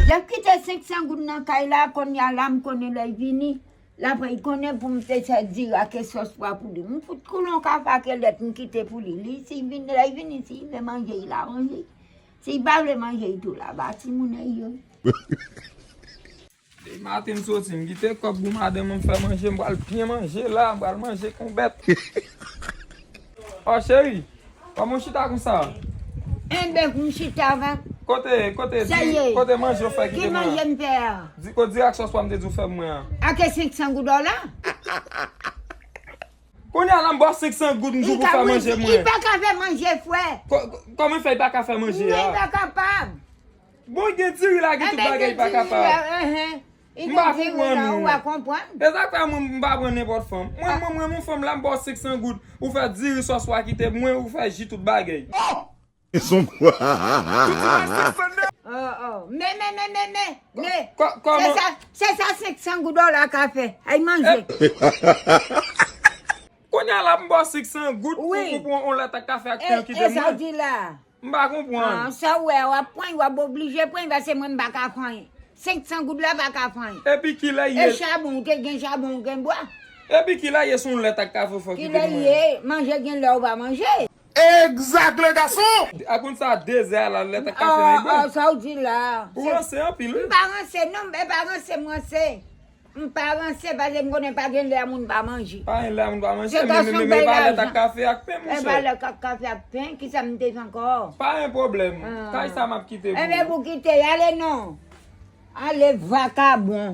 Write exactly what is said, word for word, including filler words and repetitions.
Lè m kite senk san goud nan kay la, kounye a la m konnen lè l vini, l ap konnen pou m te fè diri ak sòs pwa pou li. M fout koule yon kafe ak lèt m kite pou li. Li, si l vin, lè l vini, si l vle manje, l a manje. Si l pa vle manje, l tou la ba timoun yo. Depi maten m soti, m kite kòb pou madanm mwen fè manje, m pral byen manje la, m pral manje kon bèt. Ò cheri, kòman w chita konsa? Enben, m chita va. Kote, kote, Sa di, ye. Kote manje w fè Ki kite mwen manje an? M fè a? Di, kote diri ak sòs pwa m te di w fè pou mwen an? Ake senk san goud la? Kounye a la m ba w senk san goud, m di w pou fè manje mwen. Li pa ka fè manje, frè. Ko-, ko-, kòman fè li pa ka fè manje a? Li pa kapab. Bon, gen diri la, gen tout bagay li pa kapab. M pa konprann ou. Ou pa konprann? E sa k fè mwen, m pa pran nenpòt fanm. Mwen, mwen, mwen, yon fanm la, m ba w senk san goud. Ou fè diri sòs pwa kite mwen, ou fè ji tout bagay. Oh, oh. Men, men, men, men, men, men. Ko-, ko-, Se kòman? Sa, se sa senk san goud la ka fè. Ay manje. Kounye a la, m ba w senk san goud pou, Wi. Pou pran yon lèt ak kafe ak pen kite mwen. E sa w di la? M pa konprann. Ah, sa w wè, w ap pran, w ap oblije pran, paske mwen m pa ka fè anyen. Senk san goud la pa ka fè anyen. Epi kilè ye? E chabon, ou te gen chabon, ou gen bwa. Epi kilè ye se yon lèt ak kafe w fè kite mwen? Kilè ye, manje gen lè ou pa manje. Egzak, le gason! A konn sa, de zè a la, lèt ak kafe nan bwè. Ah, sa w di la. Ou ranse anpil, wi. M pa ranse, non, m pa ranse, m ranse. M pa ranse, paske m konnen pa gen lè moun pa manje. Pa gen lè moun pa manje, men, men, men, men pa lè ak kafe ak pen, monchè. E pa lè ak kafe ak pen, kisa m te fè ankò? Pa gen pwoblèm. Ah. Kay sa m ap kite pou ou. Enben, pou kite, ale non. Ale, vakabon.